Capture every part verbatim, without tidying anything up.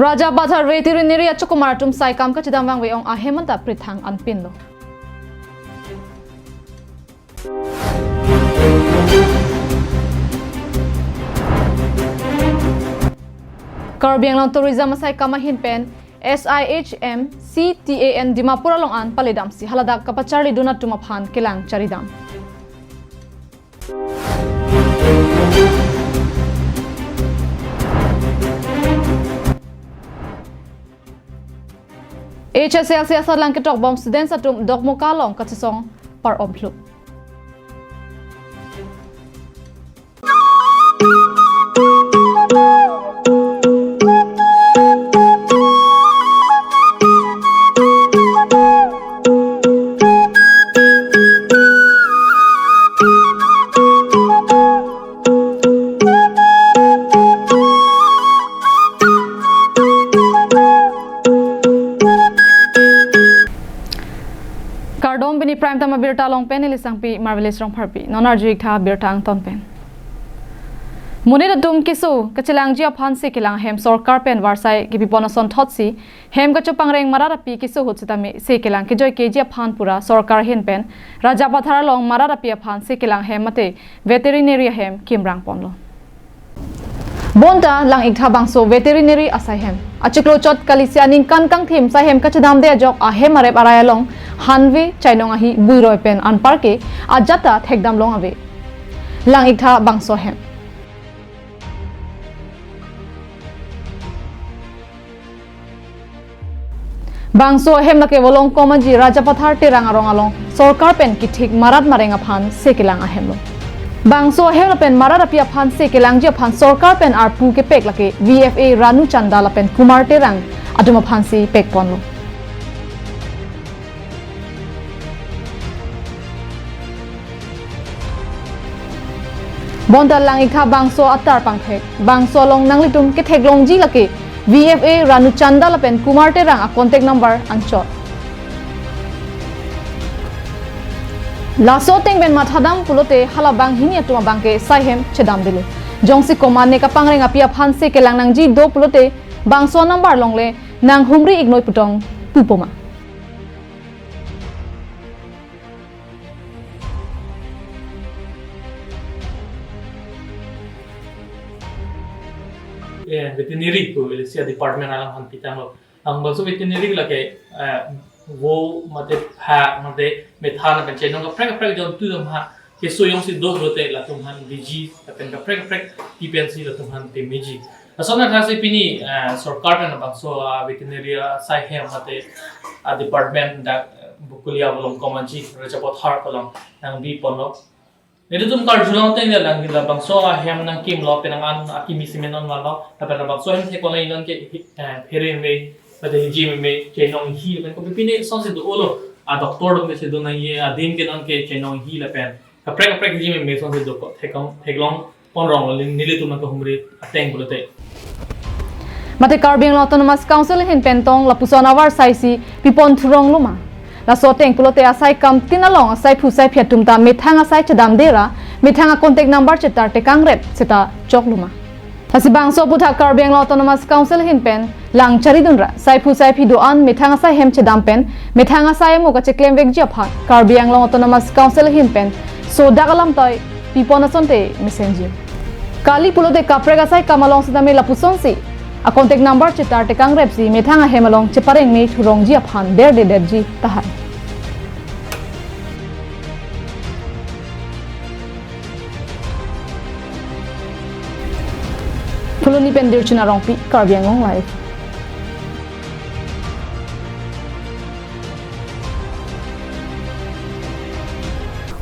Rajapathar Veterinary achokomar atum saikam kachedam vangve-ong ahem anta prithang anpinlo. Karbi Anglong Tourism asaikam ahin pen S I H M C T A N Dimapur along an paledamsi haladak kapacharlidun atum aphan kelang charidam. H S L C asatlang ketokbom students atum Dokmoka along kachesong par-om phlu. Kardom, pini Prime Time abirta along pen neli Sangpi Marvelous Rongpharpi. Non arju-ik tha birta angton pen. Monit atum keso kachelangji aphan se kelang ahem sorkar pen varsai kepipon asonthotsi hem kachopangreng marat api keso ahut setame se kelang kejoikeji aphan pura sorkar ahin pen Rajapathar along marat api aphan se kelang ahem mate veterinary ahem kimrang ponlo. Bonta lang-iktha bangso veterinary asaihem. Achiklo chot kalisi aningkan kangthim saihem kachedamde ajok ahem arep arai along hanve chainong ahi buiroi pen anparke ajat ta thekdam long ave. Lang-iktha bangso ahem. Bangso ahem lake Volongkom Aji Rajapathar Terang arong along sorkar pen kithik marat mareng aphan se kelang ahemlo. Bangso ahem lapen marat api aphan se kelangji aphan sorkar pen arpu kepek lake V F A Ranu Chanda lapen Kumar Terang atum aphansi pekponlo. Bonta lang-iktha bangso atar pangthek. Bangso along nanglitum ketheklongji lake V F A Ranu Chanda lapen Kumar Terang a-contact number anchot. Laso ateng pen mathadam pulote hala banghini atum abangke saihem chedamdelo. Jongsi komatne kapangreng api aphan se kelang nangji do pulote bangso number along le nanghumri-iknoi putong pupoma. Eh, veterinary ko ilisia department alam han pitanglo. Ang bangso veterinary lake, eh, vo mate phak mate methang lapen chainong kaprek kaprek jontu atum ha keso jongsi do pulote latum han biji lapen kaprek kaprek pi pensi latum han pemeji. Lason athasi pini, eh, sorkar pen bangso, ah, veterinary, ah, saihem mate, ah, department dak, eh, Bokolia Volongkom Aji Rajapathar along nangbiponlo. Nelitum karjulong ateng lang labangso ahem nangkimlo penang an akimi simen non valo. Lapen labangso ahem thekon non ke, eh, phere me, pada hiji me, chainong hi, lapen kopipine sonsi do-olo. A-doctor do me si do nangji, adim ke non ke chainong hi lapen kaprek kaprek hiji me, me sonsi do ko, thekong, theklong ponrong lo nelitum nangkahumri ateng pulote. Mate Karbi Anglong Autonomous Council ahin pen tong lapuson avarsai si pipon thurong loma. Laso ateng pulote asaikam tin along asaiphu saiphi atum ta methang asai chedamde ra, methang a-contact number chetar tekangrep seta chok loma. Lasi bangso aputhak Karbi Anglong Autonomous Council ahin pen lang charidun ra, saiphu saiphi do-an methang asaihem chedam pen, methang asai amo kacheklemvekji aphan Karbi Anglong Autonomous Council ahin pen sodak alam toi pipon asonte mesenji. Kali pulote kaprek asaikam along setame lapusonsi a-contact number chetar tekangrepsi methang ahem along cheparengme thurongji aphan derdedetji tahai. Phuloni pen Dirchina Rongpi, Karbi Anglong Live.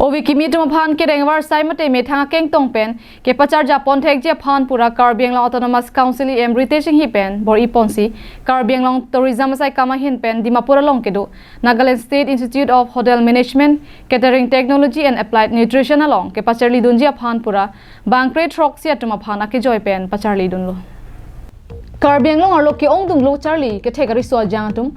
Ove kimi atum aphan kereng avarsai mate methang akengtong pen kepacharjapon thekji aphan pura Karbi Anglong Autonomous Council E M Ritesh Enghi pen bor-i ponsi Karbi Anglong Tourism asaikam ahin pen Dimapur along kedo Nagaland State Institute of Hotel Management, Catering Technology and Applied Nutrition along kepacharlidunji aphan pura bangkre throksi atum aphan akejoi pen pacharlidunlo. Karbi Anglong arlo ke-ongdunglo charli kethek ariso ajang atum,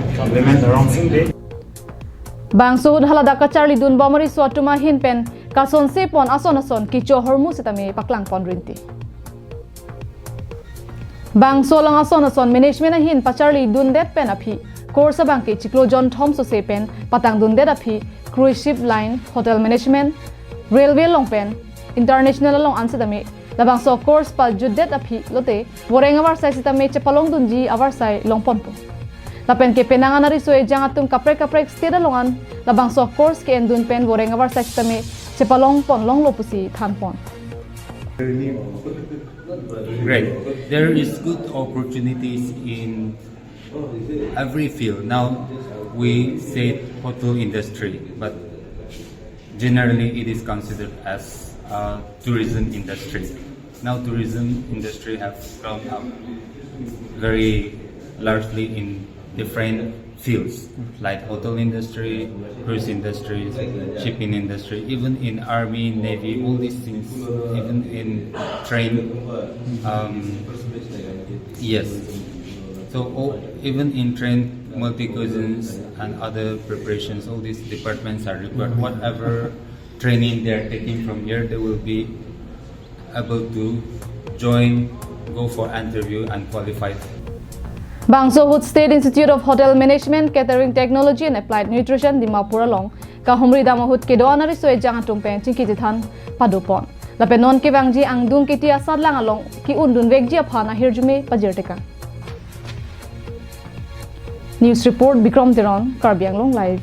implement the wrong thing. Bangso ahut haladak kacharlidun bom ariso atum ahin pen kasonse pon ason ason kecho ahormu sitame paklang pon rinti. Bangso along ason ason management ahin pacharlidundet pen aphi, course abangke chiklo jonthom sose pen patangdundet aphi, cruise ship line, hotel management, railway along pen international along an sitame labangso course pajutdet aphi lote voreng avarsai sitame chepalongdunji avarsai longponpo. Lapen ke penang an ariso ejang atum kaprek kaprek state along an labangso course ke-endun pen voreng avarsai sitame chepalongpon longlo pusi thanpon. Great. There is good opportunities in every field. Now we say hotel industry, but generally it is considered as a tourism industry. Now tourism industry have grown up very largely in different fields like hotel industry, cruise industry, shipping industry, even in army, navy, all these things, even in train. Um, yes. So all, even in train, multi cuisines and other preparations, all these departments are required. Whatever training they are taking from here, they will be able to join, go for interview and qualified. Bangso ahut State Institute of Hotel Management, Catering Technology and Applied Nutrition Dimapur along kahumri dam ahut kedo-an ariso ejang atum pen chingki chethan padopon. Lapen non kevangji angdung kiti asatlang along ke-undun vekji aphan ahirjume pajirtekang. News report Bikram Teron, Karbi Anglong Live.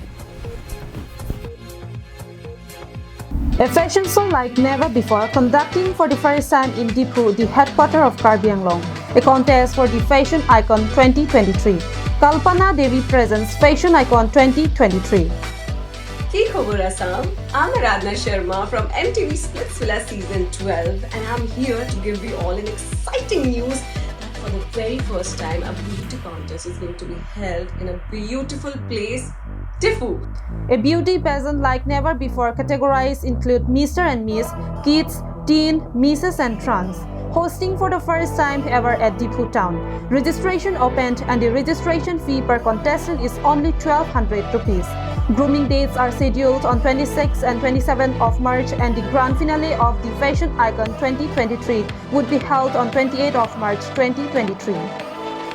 A fashion show like never before, conducting for the first time in Diphu, the headquarter of Karbi Anglong. A contest for the fashion icon twenty twenty-three. Kalpana Devi presents Fashion Icon twenty twenty-three. Ki khobor Assam? I'm Aradhna Sharma from M T V Splitsvilla season twelve, and I'm here to give you all an exciting news that for the very first time, a beauty contest is going to be held in a beautiful place, Diphu. A beauty pageant like never before categorized include Mister and Miss, Kids, Teen, Misses and Trans. Hosting for the first time ever at Diphu town. Registration opened and the registration fee per contestant is only twelve hundred rupees. Grooming dates are scheduled on twenty-sixth and twenty-seventh of March, and the grand finale of the Fashion Icon twenty twenty-three would be held on twenty-eighth of March twenty twenty-three.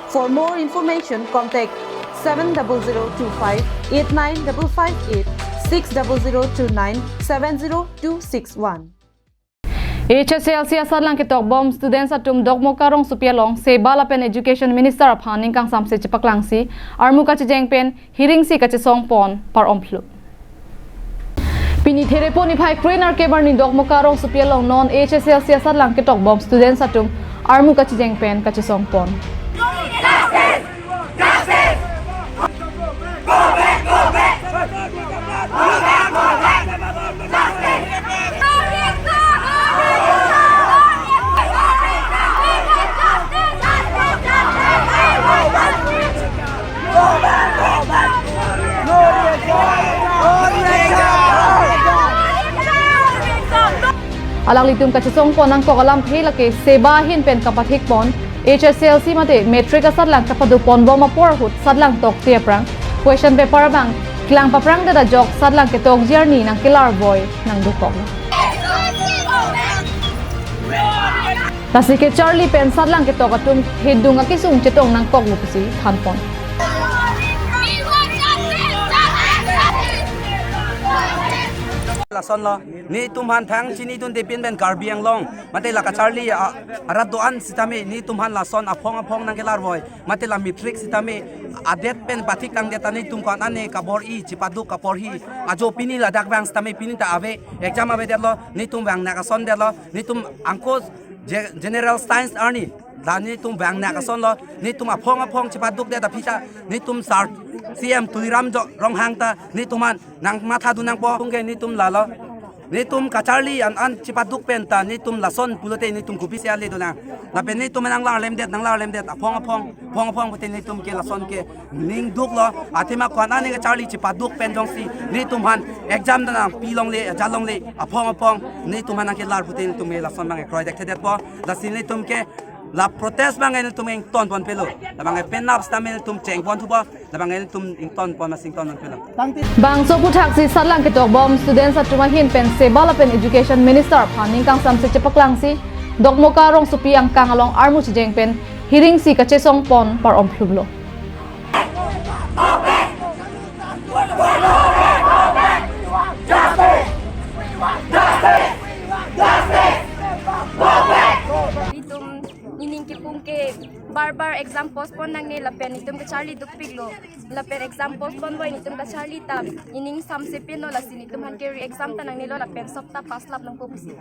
For more information, contact seven double zero two five eight nine double five eight, six double zero two nine seven zero two six one. H S L C asatlang ketok bom students atum Dokmoka rongsopi along Seba lapen Education Minister aphan ning kangsamse chepaklangsi armu kachejeng pen hearing si kachesong pon par-omphlu. Pini Therepo niphai kre-nerkep arni Dokmoka rongsopi along non H S L C asatlang ketokbom students atum armu kachijeng pen kachesongpon. Alanglitum kachesongpon nangkok alamthe lake SEBA ahin pen kapathikpon H S L C mate matric asatlang kapadoponbom apor ahut satlang tokte aphrang question paper abang kelang paprangdet ajok satlang ketokji arni nangkelarvoi nangdukoklo. Lasi kacharli pen satlang ketok atum hidung akesung chetong nangkoklo pusi thanpon. Lasonlo, netum aphan thang chinidunde pin pen Karbi Anglong mate la kacharli a, arat do-an sitame netum aphan lason aphong aphong nangkelarvoi, mate la matric sitame adet pen pathiktangdet ta netum ko-an ane kabor-i chipaduk kaporhi ajo pini ladak vang sitame pini ta ave, exam avedetlo, netum vangnak asondetlo, netum angko je-, general science arni la netum vangnak asonlo, netum aphong aphong chipadukdet aphi ta netum sar C M Tuliram Jo Ronghang ta netum aphan nangmathadun nangpo, tungke netum lalo. Netum kacharli an an chipaduk pen ta netum lason pulote netum kopisi ale donang. Lapen netum nanglarlemdet, nanglarlemdet aphong aphong, aphong aphong pute netum ke lason ke ningduklo, athema ko-an ane kacharli chipaduk pen jongsi netum aphan exam ta nangpi longle, ajat longle, aphong aphong netum aphan nangkelar pute netum ke lason abang kroidetthedetpo. Lasi netum ke la protest abang netum ingtonpon pelo. Labang penap sitame netum chengpon thupo. Labang netum ingtonpon, masing tonpon pelo. Bangso aphuthaksi satlang ketokbom students atum ahin pen SEBA lapen Education Minister aphan ning kangsamse chepaklangsi Dokmoka rongsopi angkang along armu chijeng pen hiringsi kachesongpon par-om phlulo. Itum ining kipung ke bar bar exam postpone nangne lapen itum kacharli dukpiklo. Lapen exam postpone voi netum kacharli tam. Ining samse pino lasi netum aphan ke re-exam ta nangnelo lapen sopta pass lap nangpo pusi.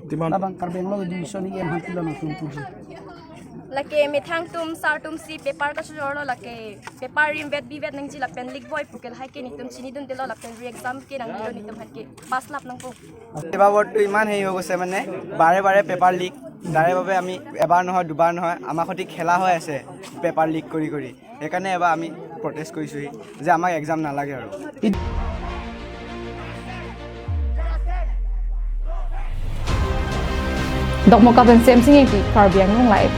Timan. Labang Karbi Anglong Education E M aphan pilo nangtum puji. Lake methang atum sar atumsi paper kachojorlo, lake paper rimvet bivet nangji lapen leak voi pu ke lahai ke netum chinidundelo lapen re-exam ke nangnelo netum aphan ke pass lap nangpo. এইবাৰ বৰ্ডটো ইমান হেৰি হৈ গৈছে, মানে বাৰে বাৰে paper leak, তাৰে বাবে আমি এবাৰ নহয় দুবাৰ নহয় আমাৰ সৈতে খেলা হৈ আছে পেপাৰ লিক কৰি কৰি। সেইকাৰণে এবাৰ আমি প্ৰটেষ্ট কৰিছোঁহি যে আমাক এক্সাম নালাগে আৰু। Dokmoka pen Semsing Engti, Karbi Anglong Live.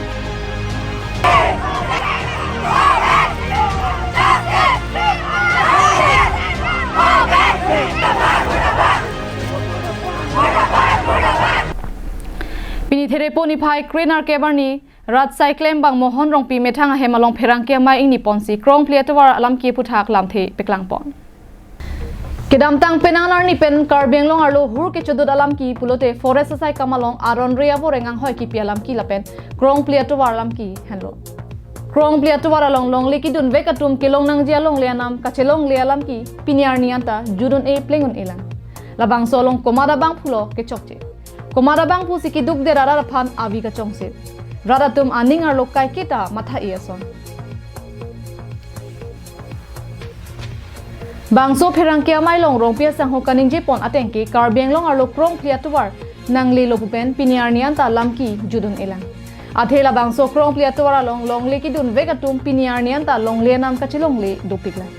Pini Therepo niphai kre-nerkep arni rat saiklem abang Mohon Rongpi methang ahem along pherangke amei ingniponsi Krongphli atovar alamki aphuthak lamthe peklangpon. Kedamtang penang arni pen Karbi Anglong arlo hur kechodut alamki pulote forest asai kam along aron re avoreng anghoi kipi alamki lapen Krongphli atovar alamki henlo. Krongphli atovar along longle kidunvek atum kelong nangji alongle anam kachelongle alamki pini arni anta jut un-e pleng un-elang. Labangso along komat abangphulo kechokche. Komat abangphusi keduk de rat aphan avi kachongse. Rat atum aning arlo kaiketa matha-i ason. Bangso pherangke amei along Rongpi asangho kaningjepon ateng ke Karbi Anglong arlo Krongphli atovar nanglelo pu pen pini arni anta lamki jut un-elang. Athe labangso Krongphli atovar along longle kidunvek atum pini arni anta longle anam kachelongle dopiklang.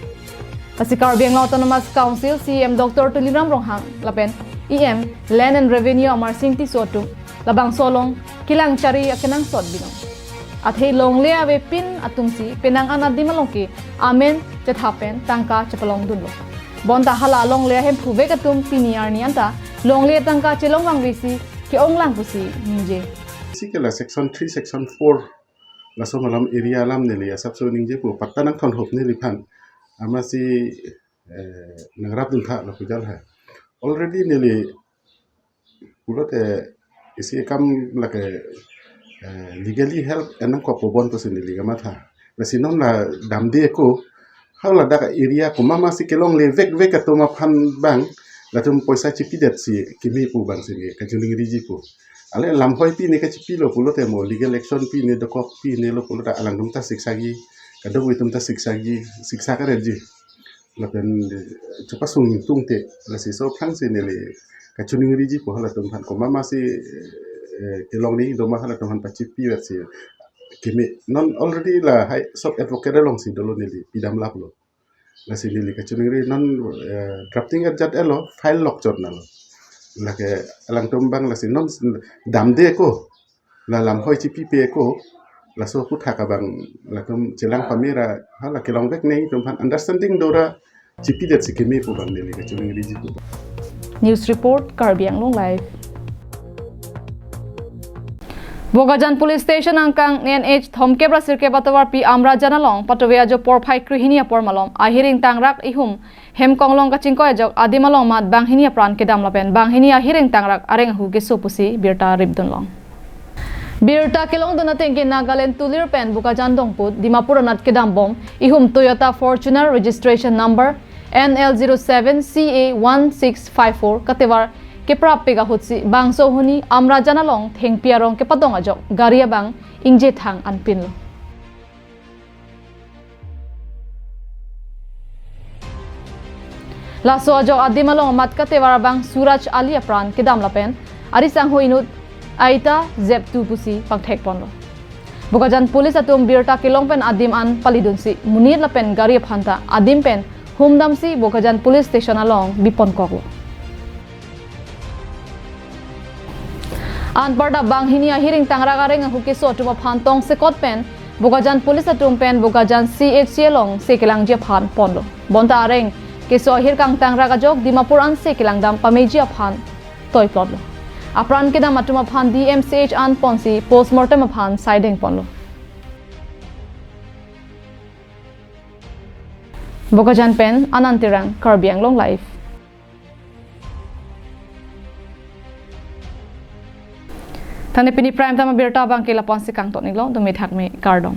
Lasi Karbi Anglong Autonomous Council C E M Doctor Tuliram Ronghang lapen E M Land and Revenue Amarsing Tisso atum labangso along kelang chari akenangsot binong. Athe longle avepin atumsi penang an adim along ke amen chetha pen tangka chepalongdunlo. Bonta hala longle ahemphu vek atum pini arni anta longle tangka chelong vangvesi ke-onglang pusi ningje. Si ke la section three, section four, laso malam area alam neli asapso ningje pu patta nangthonhop neliphan. Amatsi, eh, nangrapdun tha lapu jal ha. Already neli pulote isi akam lake, eh, legally help en nangkok pu bon pusi neli kamatha. Lasi non la damde ako, haladak area komat masi kelongle vekvek atum aphan abang, latum poisa chipidet si keme pu abang si ne kachiningriji pu. Ale lamhoi pi ne kachipilo pulote mo, legal action pi ne dokok pi ne lo pulote alangtum ta siksa ji, kadokave atum ta siksa ji, siksa karet ji. Lapen chepasung tungte, lasi laso aphrang si neli kachiningriji pu halatum aphan komat ma si, eh, kelong ni doma halatum aphan pachipivet si keme. Non already lahai sop advocate along si dolo, neli pidam laplo. Lasi neli kachiningri non, eh, drafting ajat elo, file lok chot nalo. Lake alangtum abang lasi non damde ko, la lamhoi chipipe ko, laso aphuthak abang latum chelang pamera, hala kelongvek ne, itum aphan understanding dora chipidet si keme pu abang neli kachiningriji pu. News report, Karbi Anglong Live. Bokajan Police Station angkang N H thomkep ra sirkep atovarpi Amrajan along patove ajo porphai krehini apor malom ahiring tangrak ihum hem konglong kachingkoi ajok adim along amat banghini apran kedam lapen banghini ahiring tangrak areng ahu keso pusi birta ripdunlong. Birta kelongdun ateng ke Nagaland Tulir pen Bokajan Dongput Dimapur anat kedambom ihum Toyota Fortuner registration number N L zero seven C A one six five four katevar keprap pik ahutsi bangso ahuni Amrajan along thengpi arong kepadong ajok gari abang ingje thang anpinlo. Laso ajok adim along amat katevar abang Suraj Ali apran kedam lapen ari sangho inut aita Zeptu pusi pangthek ponlo. Bokajan Police atum birta kelong pen adim an palidunsi monit lapen gari aphanta adim pen humdamsi Bokajan Police Station along biponkoklo. Anparta banghini ahiring tangrak areng ahu keso atum aphan tongsekot pen Bokajan Police atum pen Bokajan C H C along se kelangji aphan ponlo. Bonta areng keso ahirkang tangrak ajok Dimapur an se kelangdam pameji aphan toiplotlo. Apran kedam atum aphan D M C H an ponsi postmortem aphan saideng ponlo. Bokajan pen Anand Terang, Karbi Anglong Live. Tangte pini prime time abirta abang ke lapu-an si kangton-iklo, dumi thakmi kardom.